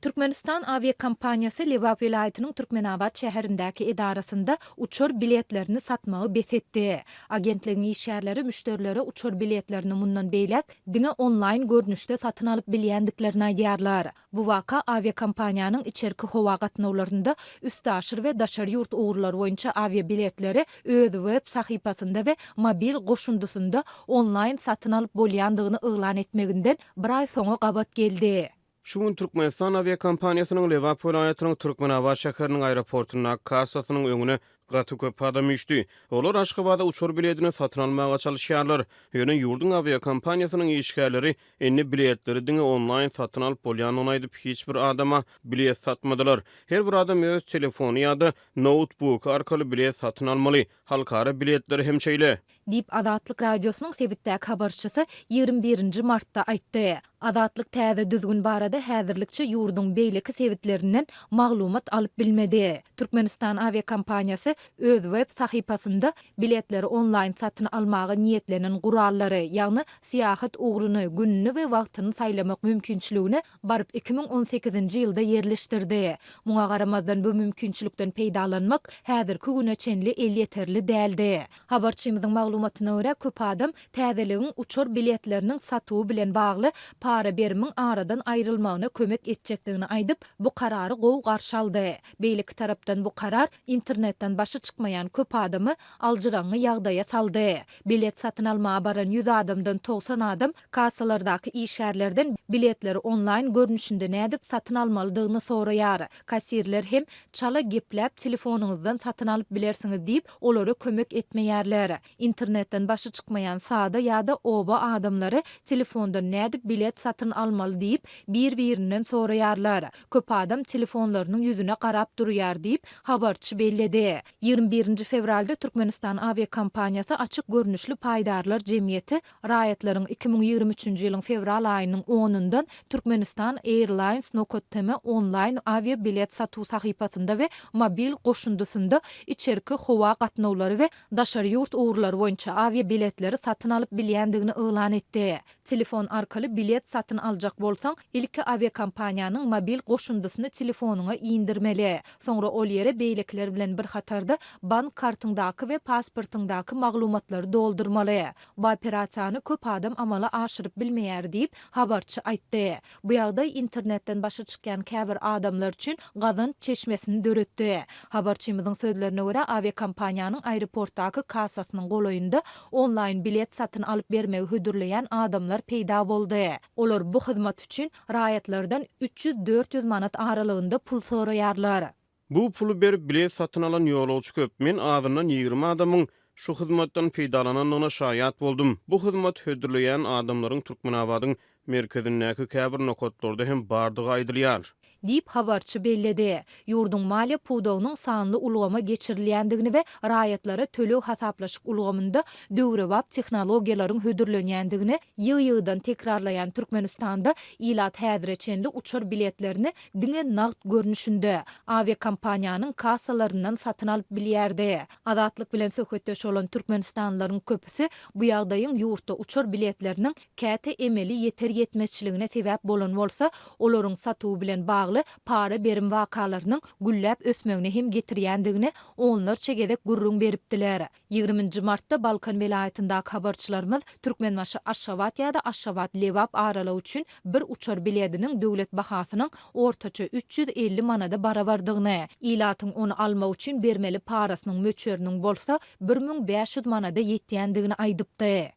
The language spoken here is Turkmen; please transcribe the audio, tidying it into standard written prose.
Türkmenistan awiakompaniýasy Lebap welaýatynyň Türkmenabat şäherindäki edarasynda uçar biletlerini satmagy bes etdi. Agentligiň işgärleri müşderilere uçar biletlerini mundan beýläk diňe onlaýn görnüşde satyn alyp bilýändiklerini aýdýarlar. Bu waka awiakompaniýanyň içerki howa gatnawlarynda üstaşyr we daşary ýurt ugurlary boýunça awiabiletleri öz web sahypasynda we mobil goşundysynda onlaýn satyn alyp bolýandygyny yglan etmeginden bir aý soňa gabat geldi. Şu gün Türkmenistan awiakompaniýasynyň Lebap welaýatynyň Türkmenabat şäheriniň aeroportundaky kassasynyň öňüne gaty köp adam üýşdi. Olar Aşgabada uçar biledini satyn almaga çalyşýarlar. Ýöne ýurduň awiakompaniýasynyň işgärleri indi biletleri diňe onlaýn satyn alyp bolýandygyny aýdyp, hiç bir adama bilet satmadylar. Her bir adam öz telefony ýa-da noutbuky arkaly bilet satyn almaly. Halkara biletleri hem şeýle. Diýip, Azatlyk Radiosynyň sebitdäki habarçysy 21 nji martda aýtdy. Azatlyk täze düzgün barada häzirlikçe ýurduň beýleki sebitlerinden maglumat alyp bilmedi. Türkmenistan awiakompaniýasy öz web sahypasynda biletleri onlaýn satyn almaga niýetlenen gurallary, ýagny syýahat ugruny, gününi we wagtyny saýlamak mümkinçiligini baryp 2018-nji ýylda ýerleşdirdi. Muňa garamazdan bu mümkinçilikden peýdalanmak häzirki güne çenli elýeterli däldi. Habarçymyzyň maglumatyna görä, köp adam täzeligiň uçar biletleriniň satuwy bilen bagly para-berimiň aradan aýrylmagyna kömek etjekdigini aýdyp, bu karary gowy garşy aldy. Beýleki tarapdan bu karar internetden başy çykmaýan köp adamy aljyraňňy ýagdaýa saldy. Bilet satyn almaga baran 100 adamdan 90 adam kassalardaky işgärlerden biletleri onlaýn görnüşinde nädip satyn almalydygyny soraýar. Kassirler hem çala gepläp telefonyňyzdan satyn alyp bilersiňiz diýip, olara kömek etmeýärler. Internetden başy çykmaýan sada ýa-da oba adamlary telefondan nädip bilet satyn almaly diýip, bir-birinden soraýarlar. Köp adam telefonlarynyň ýüzüne garap durýar diýip, habarçy belledi. 21 nji fewralda Türkmenistan awiakompaniýasy açyk görnüşli paýdarlar jemgyýeti Raýatlaryň 2023-nji ýylyň fewral aýynyň onundan Türkmenistan Airlines nokat tm onlaýn awiabilet satuw sahypasynda we mobil goşundysynda içerki howa gatnawlary we daşary ýurt ugurlary boýunça awiabiletleri satyn alyp bilýändigini yglan etdi. Telefon arkaly bilet satyn aljak bolsaň, ilki awiakompaniýanyň mobil goşundysyny telefonyňa indirmeli. Soňra ol ýere beýlekiler bilen bir hatarda bank kartyňdaky we pasportyňdaky maglumatlary doldurmaly. Bu operasiýany köp adam amala aşyryp bilmeýär diýip, habarçy aýtdy. Bu ýagdaý internetden başy çykýan käbir adamlar üçin gazanç çeşmesini döretdi. Habarçymyzyň sözlerine görä, awiakompaniýanyň aeroportdaky kassasynyň golaýynda onlaýn bilet satyn alyp bermegi hödürleýän adamlar peýda boldy. Olar bu hyzmat üçin raýatlardan 300-400 manat aralygynda pul soraýarlar. Bu puly berip bilet satyn alan ýolagçy köp. Men azyndan 20 adamyň şu hyzmatdan peýdalanandygyna şaýat boldum. Bu hyzmaty hödürleýän adamlaryň Türkmenabadyň merkezindäki käbir nokatlarda hem bardygy aýdylýar. Diýip, habarçy belledi. Ýurduň maliýe pudagynyň sanly ulgama geçirilýändigini we raýatlara töleg-hasaplaşyk ulgamynda döwrebap tehnologiýalaryň hödürlenýändigini ýygy-ýygydan tekrarlaýan Türkmenistanda ilat häzire çenli uçar biletlerini diňe nagt görnüşinde, awiakompaniýanyň kassalaryndan satyn alyp bilýärdi. Azatlyk bilen söhbetdeş bolan türkmenistanlylaryň köpüsi bu ýagdaýyň ýurtda uçar biletleriniň käte emeli ýeter-ýetmezçiligine sebäp bolan bolsa, olaryň satuwy bilen bagly para-berim wakalarynyň gülläp ösmegine hem getirýändigini onlarça gezek gürrüň beripdiler. 20 nji martda Balkan welaýatyndaky habarçylarymyz Türkmenbaşy-Aşgabat ýa-da Aşgabat-Lebap aralygy üçin bir uçar bilediniň döwlet bahasynyň ortaça 350 manada barabardygyny, ilatyň ony almak üçin bermeli parasynyň möçberiniň bolsa 1500 manada ýetýändigini aýdypdy.